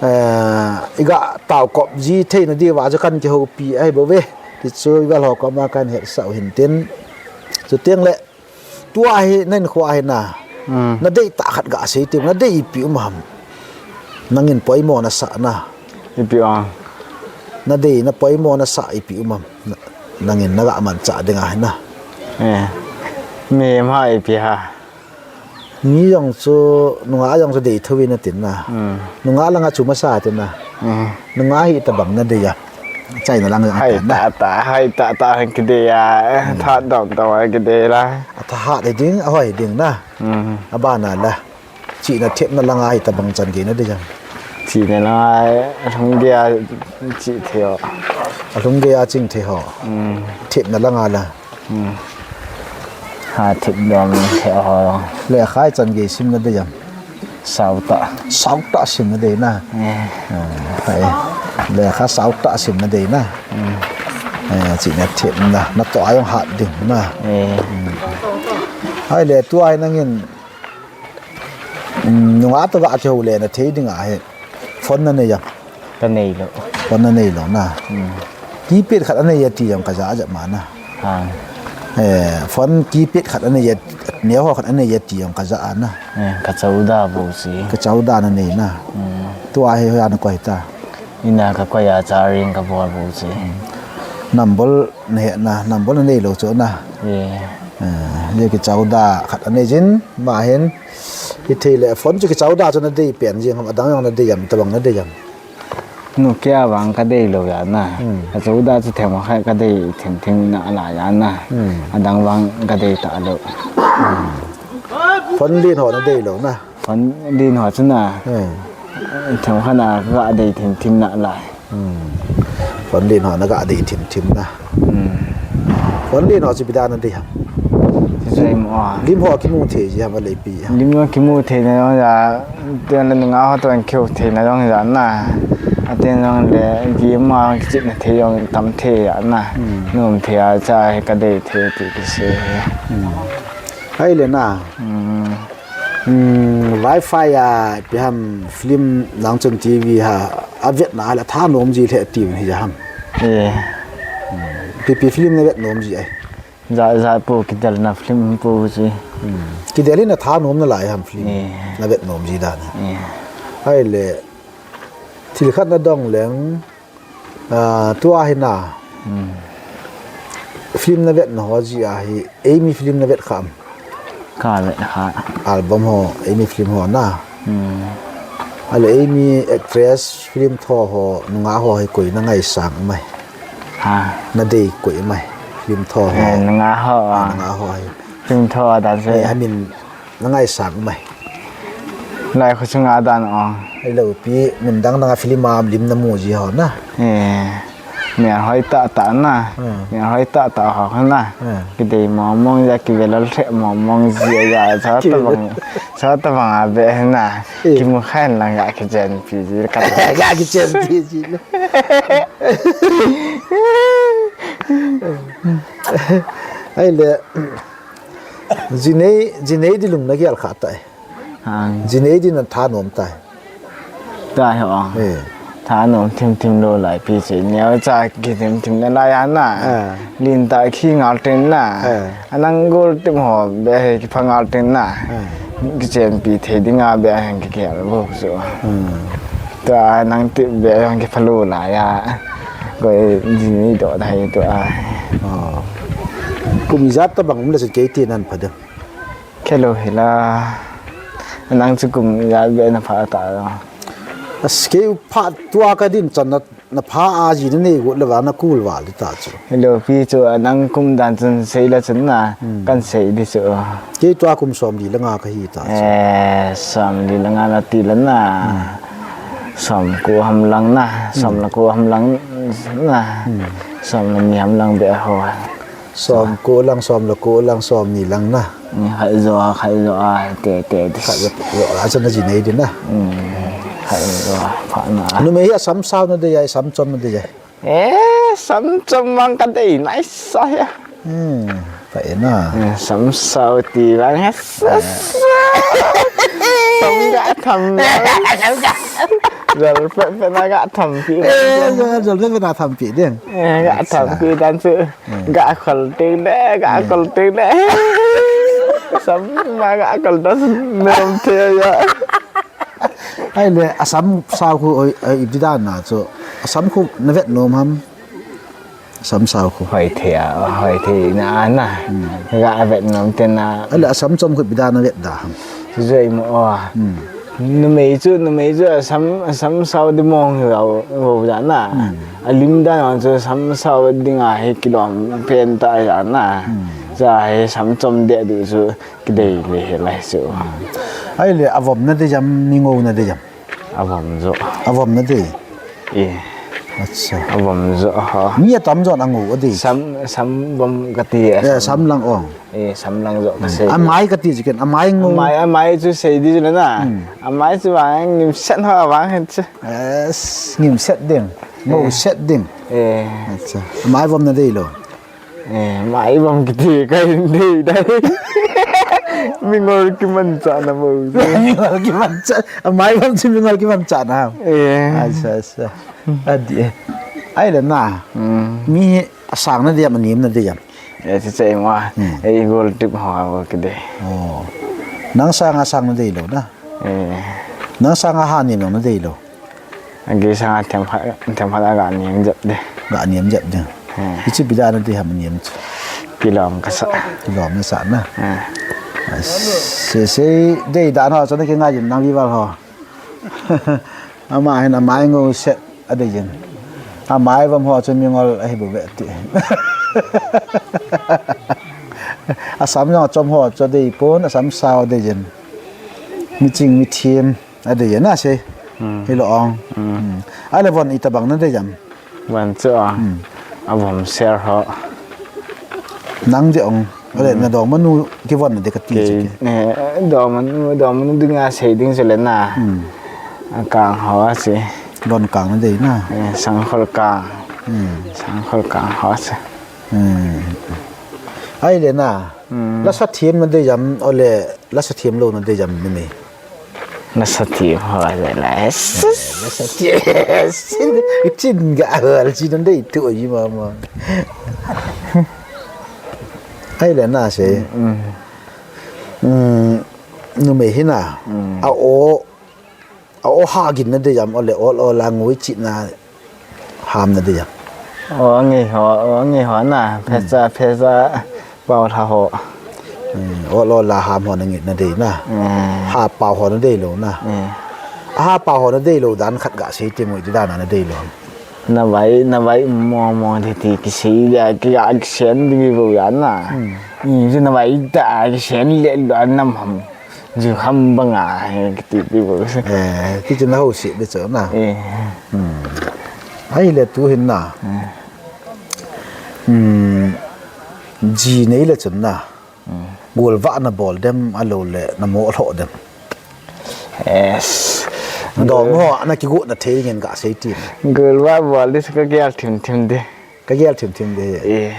Eh, iga tao kop ji thei na diu va chu kan kihoupi ahi bou ve. Ti chu vival ho koma kan hetsah u hin tin. Chuteng le, tua hi na hinkho a hi na. Na dei tah khat ga sei ti, na dei ipi um ham. Nangin poimo na sa na. Ipi a. Na dei na poimo na sa ipi um ham. Nangin na ga manchah ding a hi na. Eh. Mi ma ipi ha. Mi jong chu, nungah jong chu dei thou in atin na. Nungah langa chu masa atin na. Nungah hi tabang na dei a. Chai na lang jong hai atin na. Ta ta, hai ta ta han kidei a. Tha dom dom a kidei la. A tha hat ding, a hoi ding na. A bana la. Chihna thepna langa hi tabang chan gei na dei a. Chihna langa, a lhung gei a chih thei ho. A lhung gei a ching thei ho. Thepna langa la. Ha thip dom he ho. Lekha ichan gei sim na dei am? Sautah. Sautah sim na dei na. Eh. Ah, hai. Lekha sautah sim na dei na. Eh, chihna thip na. Na toh a jong hat ding na. Eh. Hai le tua hi nangin, mm, nungah toh ga kihou le na thei ding ahi. Phone na nei am? Ka nei lou. Phone na nei lou na. Hmm. Keypad khat anei ati jong ka ja a ja ma na. Ha. Eh, phone keypad khat anei a, neo ho khat anei ati jong ka ja a na. Eh, ka chauda bou si. Ka chauda na nei na. Hmm. Tua hi hoiya na koi ta? Ina ka koi a charging ka bol bou si. Hmm. Number na he na, number na nei lou chu na. Eh. Eh, ye ki chauda khat anei jin, ma hin. Hithei le phone chu kichauda chu nadei pen jeng ham, adang jong nadei am, tabang nadei am? Nokia vang kadei lou jeh a na. Hmm. Kichauda chu themkhat kadei thim thim nalai jeh a na. Hmm. Adang vang kadei talou. Hmm. Phone lin ho nadei lou na. Phone lin ho chu na. Hmm. Themkhat na kadei thim thim nalai. Hmm. Phone lin ho naga dei thim thim na. Hmm. Phone lin ho chu ipi dan nadei ham? Chu chu imo a. Lim ho kimu thei ji ham, aleipi ham? Lim ho kimu thei na jong ja, ten le nungah ho toh kimu thei na jong ja na. Aten jong le game a kichep na thei jong tam thei ja na. Hmm. Nom thei a cha hi kadei thei ti kisei. Hmm. Ahile na. Hmm. Hmm, Wi-Fi a, ipi ham film nang chun T V ha, avetna a le thanom ji lheh ti hi ja ham? Eh. Hmm, ipi ipi film navet nom ji ai? Jat jat pou kidelna film pou ji. Hmm. Kidel hi na thanom nalai ham film? Eh. Navet nom ji dan. Eh. Ahile, thil khat nadong leng, Ah, tua hi na. Hmm. Film navetna ho ji a hi, eimi film navet kha am? Kavet kha. Album ho, eimi film ho na. Hmm. Ahile eimi actress film tho ho, nungah ho hi koi nangaisang mai? Ha. Nadei koi mai? Film tho ho. Eh, nungah ho a. Ah, nungah ho hi. Film tho a dan se. Eh, amin nangaisang mai? Lai kho chunga dan a. Ahilou pi, min dang dang a film a lim namu ji ho na. Eh. Mel hoi tah tah na. Hmm. Mel hoi tah tah ho na. Hmm. Kidei mong mong ja, kivelol the mong mong ja, ja, sa ta bang, sa ta bang a be na. Eh. Kimu khan lang ga kichenpi ji ka. Ga kichenpi ji na. Ahile, jinei, jinei di lung na gel kha tai. Hang. Jinei din na thanom tai. Tai ho. Eh. Thanom thim thim lou lai pi che. Neo cha ki thim thim na lai a na. Ah. Lin ta khi ngal tin na. Ah. Anang gol tim ho be he ki pha ngal tin na. Ah. Kichenpi thei ding a be a hang ki kel bu su. Hmm. Tua nang ti be a hang ki pha lou lai a. Koi jinei do dai tua. Oh. Kum ijat ta bang um le se kei ti nan pha dem. Kei lou hi la. Nang chu kum ijat be na pha ta lo. As kei pha tua ka din chan na, na pha a ji na nei got le va na kul val di ta chu. Hello, pi chu nang kum dan chun sei la chun na, hmm, kan sei di chu. Kei tua kum som li le nga ka hi ta chu. Eh, som li le nga na ti la na. Hmm. Som ko ham lang na, som, hmm, la ko ham lang na. Hmm. Som la ni ham lang be ho. Som ko lang, som la ko lang, som ni lang na. Ni khai zo a, khai zo a, te, te, te. Khai zo, zo a, chana ji nei din na. Mm, khai zo a, pha na. Numei hi asam sao na dei a, asam chom na dei a. Eh, sam chom mang ka dei, nice a ya. Hmm, pha e na. Eh, sam sao ti lang ha, sa, sa. Sam ga tham. Jol pe, pe na ga tham pi. Eh, jol, jol pe, pe na tham pi ding. Eh, ga tham pi dan chu. Hmm. Ga khol teng le, ga, hmm, khol teng le. Sam ma ga khol dan nem the ya. Ahile, asam sao khu oi, oi, ipi dan na chu. Asam khu na vet nom ham. Asam sao khu. Hoi the a, hoi the na na. Hmm. Ga vet nom te na. Ahile, asam chom khu ipi dan na vet da ham. Joi mo a. Hmm. Numei chu, numei chu asam, asam sao di mong hi lo, lo ja na. Hmm. Alim dan chu asam sao ding a hi kilom pen ta ja na. Hmm. Cha hi sam chom de di chu kidei le hi lai chu. Ahile avom na dei jam, mi ngou na dei jam? Avom jo. Avom na dei. E. Acha. Avom jo ha. Mi atam jon angou a dei. Sam, sam vom kati. Eh, sam lang ong. Eh, sam lang jo ka sei. Amai kati ji ken, amai ngou. Amai, amai chu sei di ju le na. Hmm. Amai chu vang ngim set ho vang het chu. Yes, ngim set ding. Ngou, eh, set ding. Eh. Acha. Amai vom na dei lo. Eh, mai vom kiti ka hin dei dai. Mingol kimancha na mo. Mingol kimancha. Amai vom chu mingol kimancha na. Eh. Acha, acha. Adi. Ahile na. Hmm. Mi asang na dei am, anem na dei am? Eh, che che ma. Hmm. Eh, igol tip ho ho kidei. Oh. Nang sanga sang na dei lo na? Eh. Nang sanga ha nem na dei lo? Agi sanga them pha, them pha ga nem jep de. Ga nem jep de. Eh. Ichi bida na dei ham nem chu. Kilom ka sa. Kilom na sa na. Eh. Se, se dei da na chu na kingai jin nang vival ho. Ama hin amai ngou set a dei jin. Amai vom ho chu mingol ahi bou ve ti. Asam jong achom ho chu dei pon, asam sao dei jin. Mi ching mi thim a dei jin na sei. Hmm. Hilou ong. Hmm. Hmm. Ahile von itabang na dei jam? Von chu a. Hmm. Avom ser ho. Nang dei ong. Ahile, hmm, na dongmanu kivon na dei kati chu ke. Eh, dongmanu, dongmanu dinga sei ding chu le na. Hmm. Akang ho a sei. Von kang na dei na. Eh, sangkhol kang. Hmm. Sangkhol kang ho a sei. Hmm. Ahile na. Hmm. Lasa thim na dei jam, ole lasa thim lou na dei jam ni. Nasa ti ho le la. Nasa ti. Chin ga hal chin dei tu ji mama. Ahile na sei. Mm. Mm, numei hi na. Mm. A o, a o ha gin na dei jam, ole ol ol a ngui chi na. Ham na dei a. O, angei ho, o, angei ho na, hmm, phesa, phesa, pao tha ho. Hmm, o, lo la ham ho na ngit na dei na. Hmm. Ha pao ho na dei lou na. Hmm. Ha pao ho na dei lou dan khat ga sei ti mo ti dan na dei lou. Na vai, na vai mo mo ti ti kisei dia ki ga kisen di bo ya na. Hmm. Ni ji na vai ta kisen le lo nam ham. Ju ham banga, eh, kiti ti bo. Eh, ti chu na ho si de chu na. Eh. Hmm. Ahile tu hin na. Eh. Hmm, ji nei le chun na. Hmm. Golvah na bol dem, ahilou le na mo lhoh dem. Yes. Dong ho, na kigo na thei ngin ga sei ti. Golvah bol di ka gel thim thim di. Ka gel thim thim di. Eh.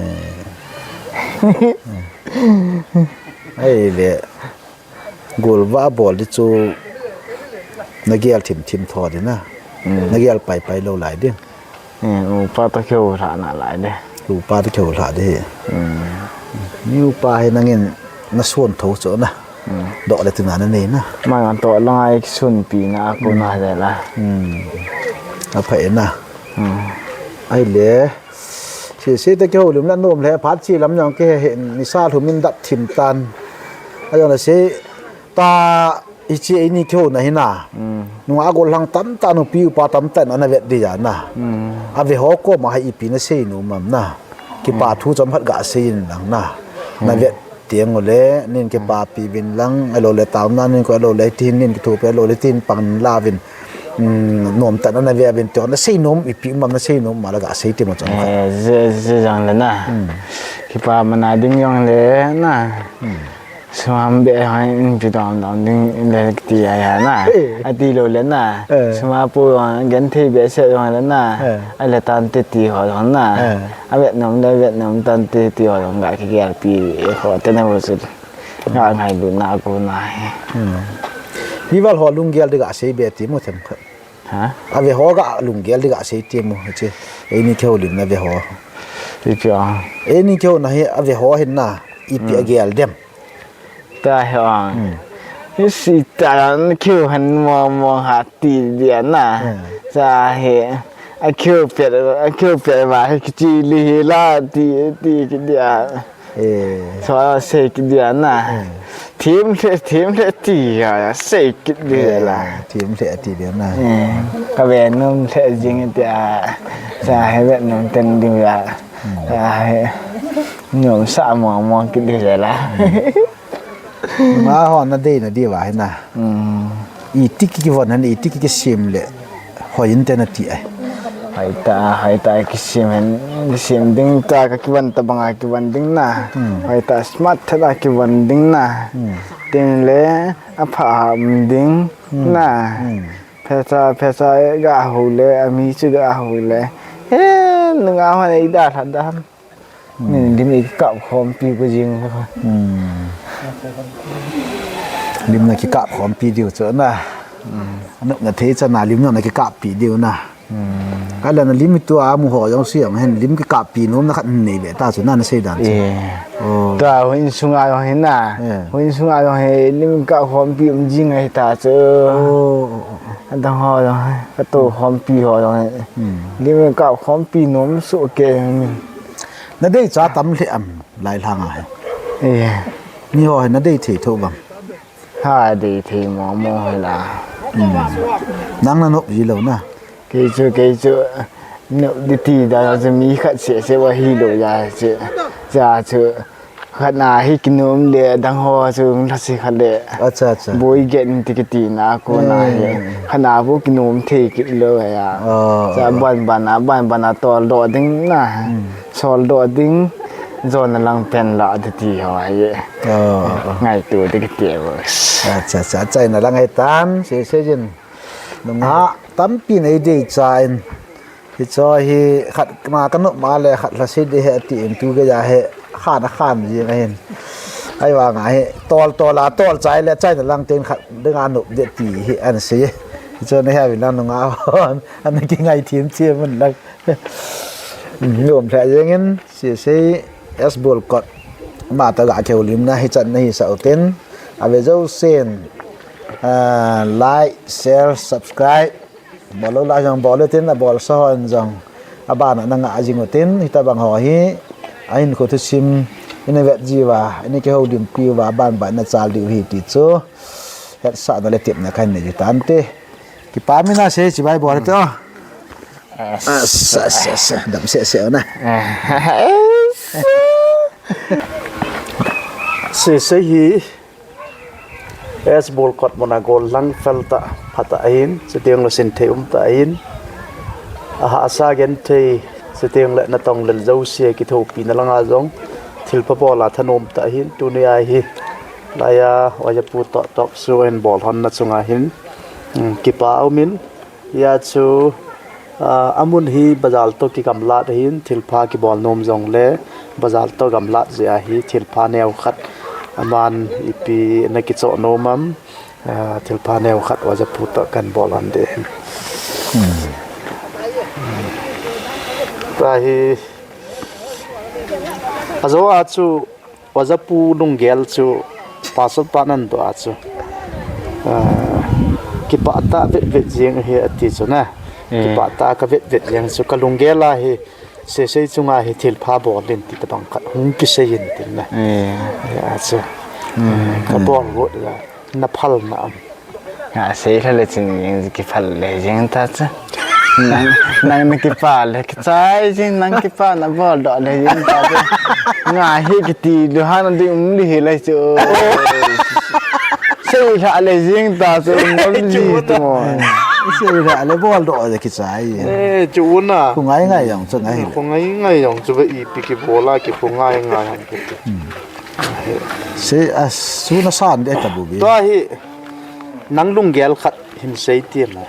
Eh. Ahile. Golvah bol di chu na gel thim thim tho di na. Hmm. Na gel pai pai lou lai di. Hmm, upa to keu lha na lai di. Upa to keu lha di. Hmm. Ni upa hi nangin na suon tho chu na. Hmm. Doh le tina na nei na. Mai an to lang ai kisun pi na ko na de la. Hmm. A pha e na. Hmm. Ahile. Sese te kihoulim na nom le phat chi lam jong kihe he nisa lhumin dap thim tan. Ajong na se ta hiche eini kihouna hi na. Hmm. Nunga gollhang tamtah nupi upa tamtah in ana vet di ja na. Hmm. Ave ho koma hi ipi na sei nom am na. Kipa thu chom khat ga sei in lang na. Na vet tiang u le, nin kipapi vin lang, ahilou le taona nin ko ahilou le tin, nin kithopi ahilou le tin pang la vin. Hmm, nom tah na na ve vin tiang, na sei nom, ipi um am na sei nom, ma la ga sei ti mo chang khat. Eh, je, je jang le na. Hmm. Kipa mana ding jong le na. Hmm. Sum be ha in pi dom dom ding le ti a ya na. Eh. Ati lou le na. Eh. Sum a pu jong gen thei be se jong le na. Eh. Ahile tan te ti ho jong na. Eh. A vet nom le vet nom tan te ti ho jong ga kigel pi e ho te na vo su. Nga ngailut na ko na hi. Hmm. Hi val ho lunggel di ga sei be ti mo them khat. Ha? Ave ho ga lunggel di ga sei ti mo che. Eini kihoulim na ve ho. Ipi a. Eini kihouna hi ave ho hin na. Ipi a gel dem. Ta hi a. Hmm. Hi si ta ran kiu han mo mo ha ti dia na. Hmm. Sa hi. A kiu pe, a kiu pe ba hi kichi li hi la ti, ti ki dia. Eh. So, sei kit dia na. Eh. Thim le, thim le ti ya, sei kit dia la. Eh, thim le ti dia na. Eh, ka ve nom le jing dia. Sa he ve nom ten dia. Hmm. Sa he nom sa mo mo kit dia la. Hmm. Ma ho na dei na di va hi na. Hmm. Iti ki kivon han, iti ki kisem le. Hoi inte na ti ai. Hoi ta, hoi ta kisem han, kisem ding ta ka kivon ta banga kivon ding na. Hmm. Hoi ta smart ta kivon ding na. Hmm. Tin le a pha ham ding na. Hmm. Pesa, pesa ga ho le, a mi chu ga ho le. He, nga ho nei da tha da. Hmm. Min lim i kap khompi ko jing. Hmm. Lim na kikap khompi diu chu na. Hmm. Anop na thei cha na lim na kikap pi diu na. Hmm. Kala na lim tu a mu ho jong si jong hen lim kikap pi nom na khat nei ve ta chu na na sei dan chu. Eh. Oh. Ta ho in sunga jong hen na. Eh. Ho in sunga jong he lim kap khompi um jing ai ta chu. Oh, oh, oh, oh. Adang ho jong he. Ka to khompi ho jong he. Hmm. Lim kap khompi nom su ke min. Na dei cha tam hle am lai lhang a hi. Eh. Mi ho hi na dei thei tho bang. Ha dei thei mo mo hi la. Hmm. Nang na nop ji lo na. Kei chu, kei chu. Nop di ti da chu mi khat se se wa hi lo ya chu. Cha chu. Khat na hi kinom le dang ho chu la se khat le. Acha, acha. Boi gen ti kiti na ko na hi. Hmm. Khat na bu kinom thei ki lo ya. Oh, cha oh. Ban ban na, ban ban na tol do ding na. Hmm. Sol do ding, zon na lang pen la di ti ho ai. Oh, oh. Ngai tu di kiti bos. Acha, acha, acha, na lang ai tan, se se jin. Nunga, tampi nei dei cha in. Hi cho hi khat ma ka nop ma le khat la se de he ti in tu ke ja he khan a khan ji na hin. Ai wa nga he tol tol a tol chai le chai na lang ten khat de nga nop de ti hi an se. Hi cho na he wi lang nunga hon an ki ngai thim thim mun lang. Lom lha jengin, sese S Bolkot. Mata ga keu lim na hi chan na hi sa utin. Ave jo sen. Ah, like, share, subscribe. Bol lo la jong bol utin, a bol sa hon jong. A bana na nga jing utin, hita bang ho hi. A hin ko thu sim, ina vet ji va, ina ke ho dim pi va, ban ba na chal di hi ti chu. Het sa na le tip na kan ne ji tan te. Kipa mi na se chi bai bol te. Ah, sa, sa, sa, dam se, se na. Ah, sa. Se, se hi. S Bolkot muna gol lang fel ta, pha ta ahin, se tiang lo sin thei um ta ahin. Aha sa gen thei, Chuteng le natong lel jouse kithopina langa jong thilpha bol a thanom tah ahin, tunia hi laiya Ojapu toh talk show in bol honna chunga hin, um, kipa aumin, hia chu, ah, amun hi bazar toh kigamlat ahin, thilpha kibol nom jongle bazar toh gamlat jeh a hi thilpha neo khat aman ipi ana kichoh nom am, ah, thilpha neo khat Ojapu toh kan bol hon ding. Tahi, ajo a chu, Ojapu lunggel chu, pastor pa nan doh a chu, ah, kipah tah vetvet jeng ahi ati chu na. Eh. Kipah tah ka vetvet jeng chu, ka lunggel a hi, Sesei chunga hi thilpha bol in ti tabang khat hung kisei in tin na. Eh. Hia chu, ka bol got la, na phal na am? Nga sei lha le chun jing kiphal le jing ta chu. Nang, nang na kipa le kichai jing, nang kipa na bol doh le jing ta chu. Nga hi kiti lu han ding um li hi le chu. Sei lha le jing ta chu, ngol ji tu mo. Sei lha le bol doh le kichai. Eh, chu na. Khu ngai ngai jong chu ngai. Khu ngai ngai jong chu ba ipi kibol a ki khu ngai ngai jong chu. Sei a, sun a san de ka bu bi. Tua hi, nang lunggel khat hin sei ti mo.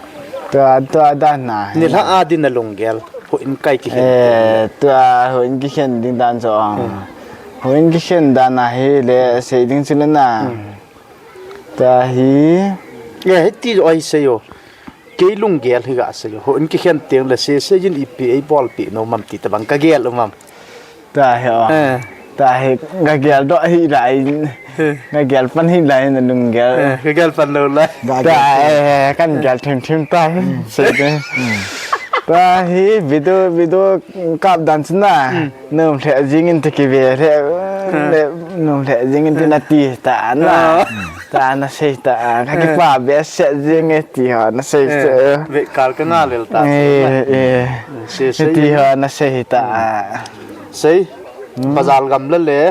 Tua, tua dan na. Nilhah a din na lunggel. Houin kai kikhen. Eh, tua houin kikhen ding dan chu. Hmm. Houin kikhen dan a hi le sei ding chu le na. Hmm. Tua hi. Eh, hiti jo ai sei jo. Kei lunggel hi ga sei jo. Houin kikhen teng le sei sei jin ipi ei bolpi nom am ti tabang ka gel um am? Tua hi o. Eh. Tua hi ga gel doh hi lai. Eh. Ga gel pan hi lai na lunggel. Eh, ga gel pan lou lai. Tua, eh, kan gel thim thim ta hi. Sei de. Tua hi video, video kap dan chu na. Hmm. Nom lheh jing in ti kive lheh, le nom lheh jing in ti na ti ta na. Ah. Ta na sei ta, ka kipa behseh jing e ti ho na sei. Eh, chu. Ve kal ka nga lel ta. Eh, eh. Sei, sei. Ti ho na sei ta. Sei, bazar gam le le,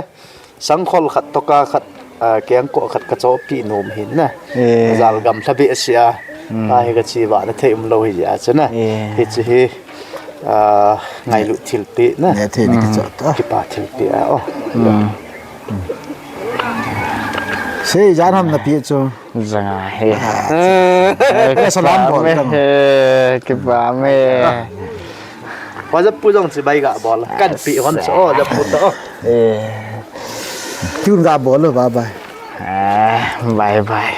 sangkhol khat toka khat, ah, kengkoh khat ka chohpi nom hin na. Eh. Bazar gam lha behseh a. Hmm. Ahi ka chi va na thei um lou hi ja chu na. Eh. Hiche hi, ah, ngailut thilpeh na. Ne thei ni kichoh ta. Kipa thilpeh a, o. Hmm. Sei jan ham na pi chu. Janga he. Eh, ka salam bol tang. He, kipa me. Wa ja pu jong chi bai ga bol. Kan pi hon so, ja pu to. Eh. Tun ga bol lo, bye bye. Ah, bye bye.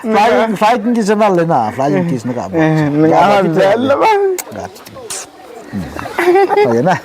Flying, flying kiss na le na, flying kiss na ka ba. Eh, na ka ba. Ga. Hmm. Oh, ya na.